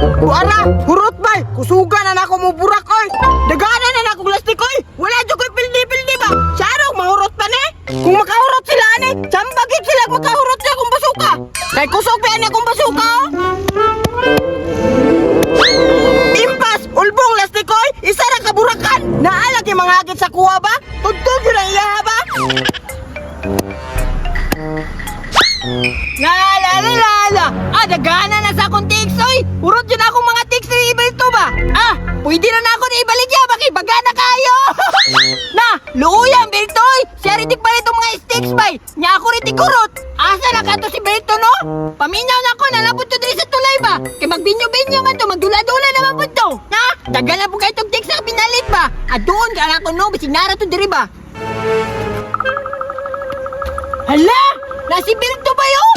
Buara, hurot bay. Kusuga na nako mo burak oy. Dagana na nako lastik oy. Wala jud koy pildi-pildi ba. Sarong mahurot pa ni. Kung makahurot sila ani, tsamba gyud sila makahurot sa akong basuka. Kay kusog pa ani akong basuka oh. Impas, ulbong lastik oy, isa ra ka burakan. Naa lagi mga hagit sa kuha ba? Tugtog yun ang iyaha ba? La la la la la. Ah, dagana na sa akong tiks oy. Urot yun akong mga tiks ni Ibelto ba? Ah, pwede na na ako ni ibaligya bakit bagana kayo. Na, luuyan Belto oy. Siya rin palit mga sticks bay. Nya ako rin kurot. Asa na ka to si Belto no? Paminaw na ako nalapot to diri sa tulay ba? Kay magbinyo-binyo man to, magdula-dula naman po to. Na, dagana po kayo tong tiks na pinalit ba? Ah, doon ka na ako no, bisig nara to diri ba? Hala! Nasi Belto ba yun?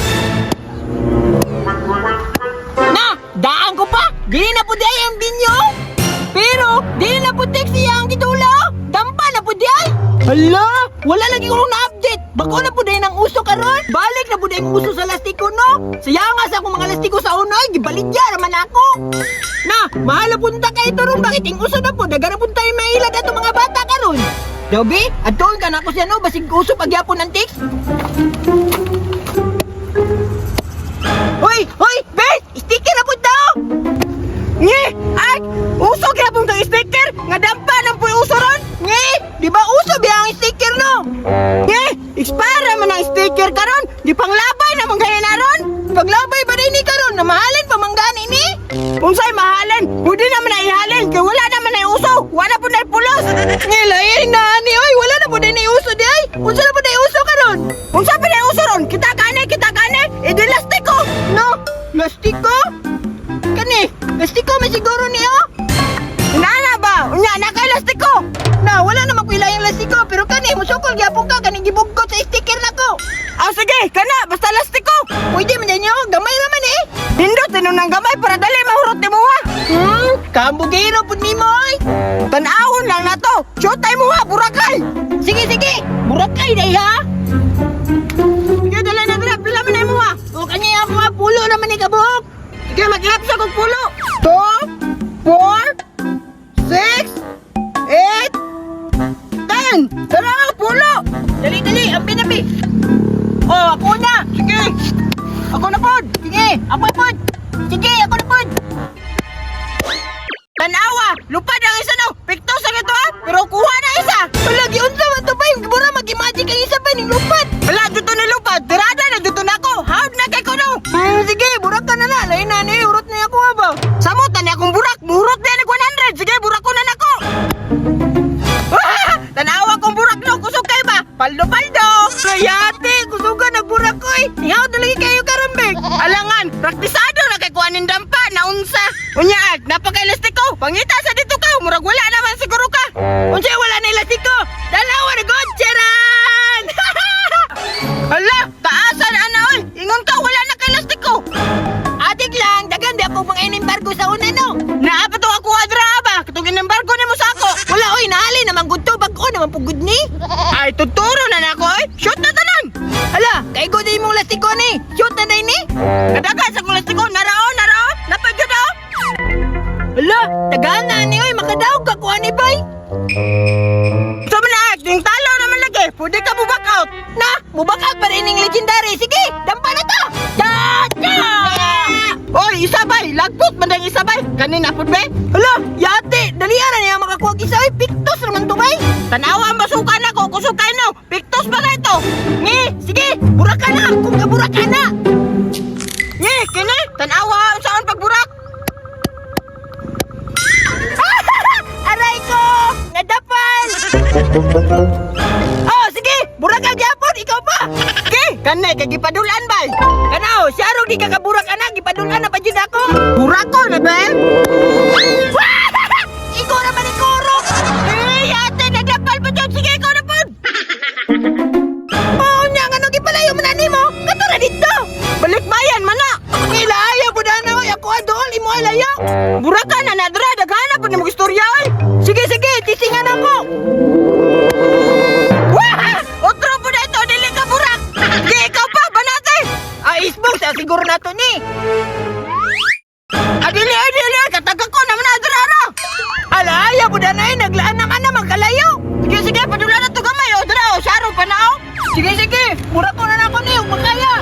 Na, daan ko pa. Dili na po di ay ang binyo. Pero, dili na po text siya ang gidula. Dampa na po di ay. Hala, wala lagi ko na-update. Bako na po di ang uso karon. Balik na po di ang uso sa lastiko no. Saya nga sa akong mga lastiko sa unoy, gibaligya raman ako. Na, mahal na punta kay ito ron. Bakit ang uso na po? Daga na punta yung mailad ato mga bata karon. Dobi, adtoon ka na ako siya no, basig uso pagyapon ng text. Hoy, hoy, Bert! Sticker na po daw! Nge, ay, uso gyapon tong sticker nga dampa nang puy uso ron. Nge, di ba uso biya ang sticker no? Nge, expire man ang sticker karon. Di panglabay na mong gani na ron. Paglabay ba rin ni karon na mahalin pa manggani ni? Unsay mahalin? Pwede naman na ihalin kay wala naman na uso. Wala po na pulos. Nge, lain na ani oy, wala na po din uso di ay. Unsa na po din uso karon? Unsa pa na uso ron? Kita gani, idi lastiko. No, lastiko? Kani, lastiko may siguro niyo? Inana ba? Unya na kay lastiko. Na, wala na makuila yung lastiko, pero kani, musukol gyapon ka, kani gibugkot sa sticker nako. Ah sige, kana basta lastiko. Pwede man ninyo, gamay raman eh. Hindot tinong nang gamay para dali mahurot ni mo ha. Kambugero pud nimo oy. Tan-awon lang na to. Shoot tayo mo ha, burakay. Sige, sige, burakay day ha. Sige, dali na dali. Pila man na mo ha. O kanya ako nga pulo naman ni kabuhok. Sige, maghilap sa kong pulo. 2, 4, 6, 8, 10. Tara ang pulo. Dali, dali, ang pinabi. Oh, ako na. Sige. Ako na pod. Sige, ako pod. Sige, ako na pod. Tanawa, lupad ang isa no. Pikto sa ito ha, pero kuha na isa. Wala, giunsa man to ba? Yung mura mag-imagine kang isa pa ning lupad. Wala, dito ni lupad. Tirada na dito na ako. Hawd na kay ko no. Sige, burak ka na na. Lain na ni, urot na ako ha ba? Samot na niya akong burak. Murot na ni 100. Sige, burak ko na nako. Ah, tanawa kong burak no. Kusog kay ba? Paldo-paldo. Kayate, kusuga nagburak ko eh. Ihaw talaga kayo karon be. Alangan, praktisado na kay kuanin dampa na unsa. Unya ag, napaka-elastiko. Pangita sa dito ka, murag wala naman siguro ka. Unsa wala na elastiko? Dalawa na god, charan! Hala, taasan ana oy. Ingon ka wala na kay elastiko. Atik lang, dagan di ako mga inimbargo sa una no. Naa pa to ako adra ba? Katong inembargo nimo sa ako. Wala oy, naali naman gud to, bag-o naman pugud ni. Ay, tuturo na nako oy. Shoot na tanan. Hala, kay god imong lastiko ni. Shoot na day ni. Kadagan sa kong elastiko, narao, narao. Napagod oh. Hala, tagana ni oy, makadaog ka kuha ni bay. So man ag, ding talo naman lagi. Pwede ka mo back out. Na, mubakag pa rin ning legendary. Sige, dampa na ta. Da, da! Oy, isa bay, lagpot man dang isa bay. Kanina pud be. Hala, yate, dalian na niya makakuha og isa oy, piktos raman to bay. Tanawa ang basukan nako, kusog kayo no. Piktos ba ito? Ngi, sige, buraka na, kung kaburaka na. Ngi, kini, tanawa ang saan pagburak. Aray ko, nadapal. Oh, sige, buraka gyapon, ikaw pa. Ki, kani kay gipadulan bay. Kanaw, siya rong di ka kaburak anak, gipadulan na pa jud ako. Burak ko na ba? Ikaw naman ikurok. Eh, ate, nagdapal pa dyan. Sige, ikaw na pod. Oh, nya nga nung gipalayo man ani mo. Kato ra dito. Balikbayan man na. Ilaya po na oy, ako adol imo ay layo. Buraka na nadra, daghana po ni mo istorya oy. Sige, sige, tisingan ako. Wah! Otro po na ito, dili ka burak. Sige, ikaw pa, banate. Ah, isbong sa siguro nato ni. Adili, adili, kataga ko naman na dara. Ala, ayaw po na eh, naglaan naman na magkalayo. Sige, sige, padula na to gamay. O, dara, o, saro pa na, o. Sige, sige, mura ko na nako niyo, makaya.